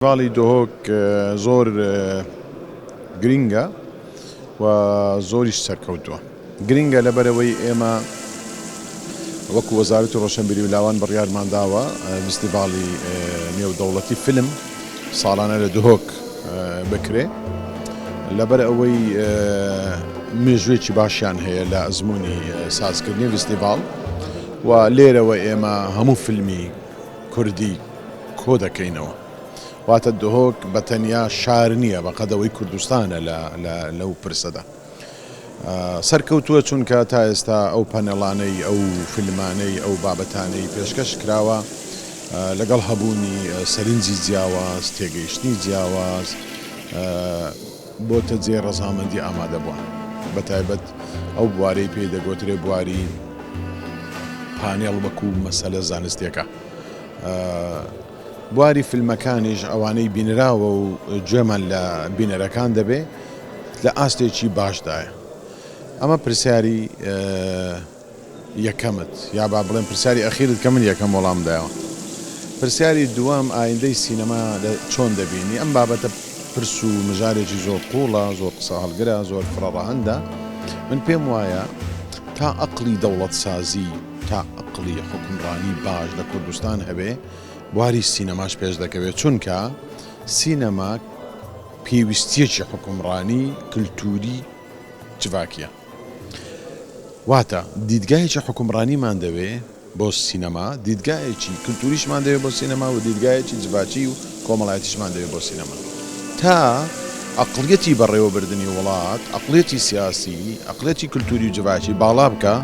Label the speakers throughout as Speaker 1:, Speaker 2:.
Speaker 1: فیستیڤاڵی دهۆک زۆر گرینگە و زۆریش سەرکەوتووە. گرینگە لەبەرئەوەی ئێمە وەکو وەزارەتی ڕۆشنبیری و لاوان بڕیارمان داوە فیستیڤاڵی نێودەوڵەتی فیلم ساڵانە لە دهۆک بکرێ لەبەر ئەوەی مێژوویەکی باشیان هەیە لە ئەزموونی سازکردنی فیستیڤاڵ و لێرەوە ئێمە هەموو فیلمی کوردی کۆ دەکەینەوە. واتە دهۆک بە تەنیا شار نییە بە قەد ئەوەی کوردستانە لەو پرسەدا. سەرکەوتووە چونکە تا ئێستا ئەو پەنێڵانەی، ئەو فیلمانەی، ئەو بابەتانەی پێشکەش کراوە لەگەڵ هەبوونی سەرنجی جیاواز، تێگەیشتنی جیاواز، بۆتە جێی ڕەزامەندی ئامادەبووان. بەتایبەت ئەو بوارەی پێی دەگۆترێ بواری پانێڵ وەکو مەسەلە زانستیەکە. بواری فیلمەکانیش ئەوانەی بینراوە و گوێمان لە بینەرەکان دەبێ لە ئاستێکی باشدایە. ئەمە پرسیاری یەکەمت یا با بڵێم پرسیاری ئەخیرت کە من یەکەم وەڵام دایەوە. پرسیاری دووەم ئایندەی سینەما چۆن دەبینی؟ ئەم بابەتە پرس و مژارێکی زۆر قووڵە، زۆر قسەهەڵگرە، زۆر فرەڕەهەندە. من پێم وایە تا ئەقڵی دەوڵەتسازی، تا ئەقڵی حوکمڕانی باش لە کوردستان هەبێ، بواری سینەماش پێش دەکەوێ، چونکە سینەما پێویستییەکی حوکمڕانی کلتووری جڤاکییە. واتە دیدگایەکی حوکمڕانیمان دەوێ بۆ سینەما، دیدگایەکی کلتوریشمان دەوێ بۆ سینەما و دیدگایەکی جڤاکی و کۆمەڵایەتیشمان دەوێ بۆ سینەما. تا ئەقڵیەتی بەڕێوەبردنی وڵات، ئەقڵیەتی سیاسی، ئەقڵیەتی کلتوری و جڤاکی باڵا بکا،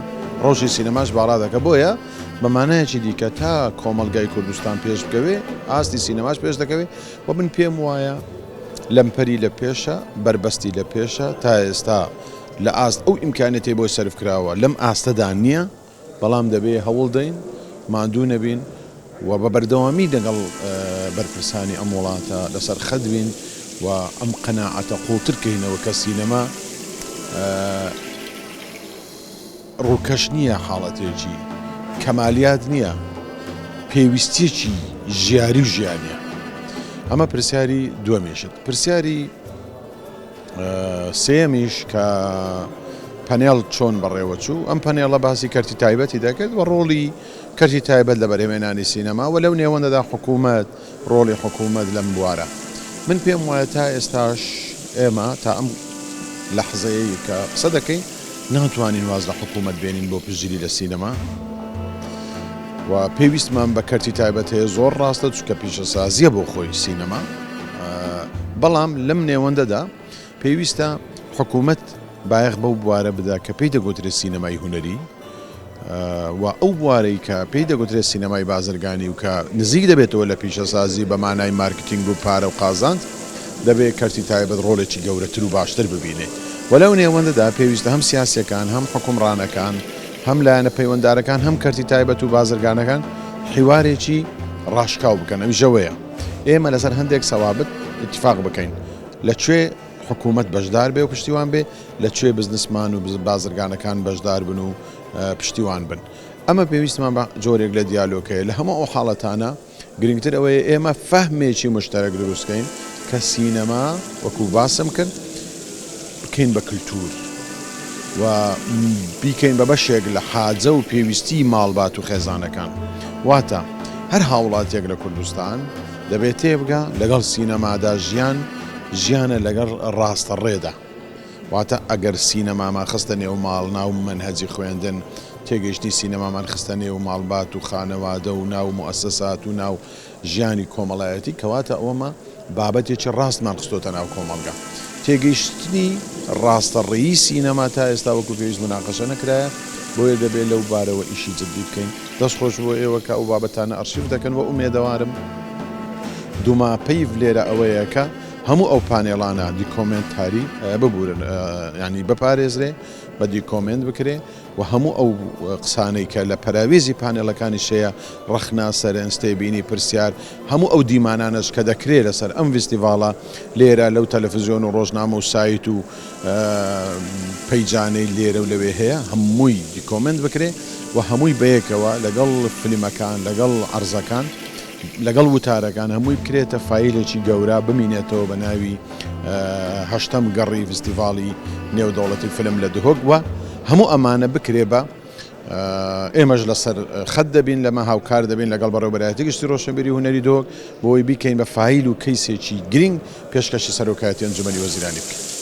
Speaker 1: ڕەوشی سینەماش باڵا دەکا. بۆیە بە مانایەکی دیکە تا کۆمەڵگای کوردستان پێش بکەوێ، ئاستی سینەماش پێش دەکەوێ و من پێم وایە لەمپەری لە پێشە، بەربەستی لە پێشە، تا ئێستا لە ئاست ئەو ئیمکانیەتەی بۆی سەرف کراوە لەم ئاستەدا نییە، بەڵام دەبێ هەوڵ دەین، ماندوو نەبین و بە بەردەوامی لەگەڵ بەرپرسانی ئەم وڵاتە لەسەر خەت بین و ئەم قەناعەتە قووڵتر کەینەوە کە سینەما ڕووکەش نییە، حاڵەتێکی کەمالیات نییە، پێویستییەکی ژیاری و ژیانییە. ئەمە پرسیاری دووەمیشت. پرسیاری سێیەمیش کە پەنێڵ چۆن بەڕێوەچوو، ئەم پەنێڵە باسی کەرتی تایبەتی دەکرد و ڕۆڵی کەرتی تایبەت لە بەرهەمهێنانی سینەما و لەو نێوەندەدا حکوومەت، ڕۆڵی حکوومەت لەم بوارە. من پێم وایە تا ئێستاش ئێمە تا ئەم لەحزەیەی کە قسە دەکەین ناتوانین واز لە حکوومەت بێنین بۆ پشتگیری لە سینەما و پێویستمان بە کەرتی تایبەت هەیە، زۆر ڕاستە چونکە پیشەسازییە بۆ خۆی سینەما، بەڵام لەم نێوەندەدا پێویستە حکوومەت بایەخ بەو بوارە بدا کە پێی دەگوترێت سینەمای هونەری و ئەو بوارەی کە پێی دەگوترێت سینەمای بازرگانی و کە نزیک دەبێتەوە لە پیشەسازی بە مانای مارکتینگ و پارە و قازانج دەبێت کەرتی تایبەت ڕۆڵێکی گەورەتر و باشتر ببینێ و لەو نێوەندەدا پێویستە هەم سیاسیەکان هەم حوکمڕانەکان هەم لایەنە پەیوەندارەکان هەم کەرتی تایبەت و بازرگانەکان حیوارێکی ڕاشکاو بکەن ئەویش ئەوەیە ئێمە لەسەر هەندێک سەوابت ئیتفاق بکەین لە کوێ حکوومەت بەشدار بێ و پشتیوان بێ، لە کوێ بزنسمان و بازرگانەکان بەشدار بن و پشتیوان بن. ئەمە پێویستمان بە جۆرێک لە دیالۆگ هەیە. لە هەموو ئەو حاڵەتانە گرنگتر ئەوەیە ئێمە فەهمێکی موشتەرەک دروست کەین کە سینەما وەکوو باسم کرد بکەین بە کلتوور و بیکەین بە بەشێک لە حاجە و پێویستیی ماڵبات و خێزانەکان. واتە هەر هاوڵاتییەک لە کوردستان دەبێ تێبگا لەگەڵ سینەمادا ژیان ژیانە لەگەڵ ڕاستەڕێدا. واتە ئەگەر سینەمامان خستە نێو ماڵ، ناو مەنهەجی خوێندن، تێگەیشتنی سینەمامان خستە نێو ماڵبات و خانەوادە و ناو موئەسەسات و ناو ژیانی کۆمەڵایەتی، کەواتە ئەوەمە بابەتێکی ڕاستمان خستۆتە ناو کۆمەڵگا. تێگەیشتنی ڕاستەڕێی سینەما تا ئێستا وەکو پێویست موناقەشە نەکرایە، بۆیە دەبێ لەو بارەوە ئیشی جدی بکەین. دەست خۆش بۆ ئێوە کە ئەو بابەتانە ئەرشیف دەکەن و ئومێدەوارم دوما پەیڤ لێرە ئەوەیە کە هەموو ئەو پانێڵانە دیکۆمێنتاری ببورن یانی بپارێزرێ بە دیکۆمێنت بکرێ و هەموو ئەو قسانەی کە لە پەراوێزی پانێڵەکانیش هەیە ڕەخنە سەرنج تێبینی پرسیار هەموو ئەو دیمانانەش کە دەکرێ لەسەر ئەم ڤیستیڤاڵە لێرە لەو تەلەفزیۆن و ڕۆژنامە و سایت و پەیجانەی لێرە و لەوێ هەیە هەمووی دیکۆمێنت بکرێ و هەمووی بەیەکەوە لەگەڵ فلیمەکان لەگەڵ عەرزەکان. لەگەڵ وتارەکان هەمووی بکرێتە فایلێکی گەورە بمینێتەوە بە ناوی هەشتەم گەڕی فستیڤاڵی نێودەوڵەتی فیلم لە دهۆک و هەموو ئەمانە بکرێ بە ئێمەش لەسەر خەت دەبین لەمە هاوکار دەبین لەگەڵ بەڕێوەبەرایەتی گشتی ڕۆشنبیری هونەری دهۆک بۆی بیکەین بە فایل و کەیسێکی گرینگ پێشکەشی سەرۆکایەتی ئەنجومەنی وەزیرانی بکەین.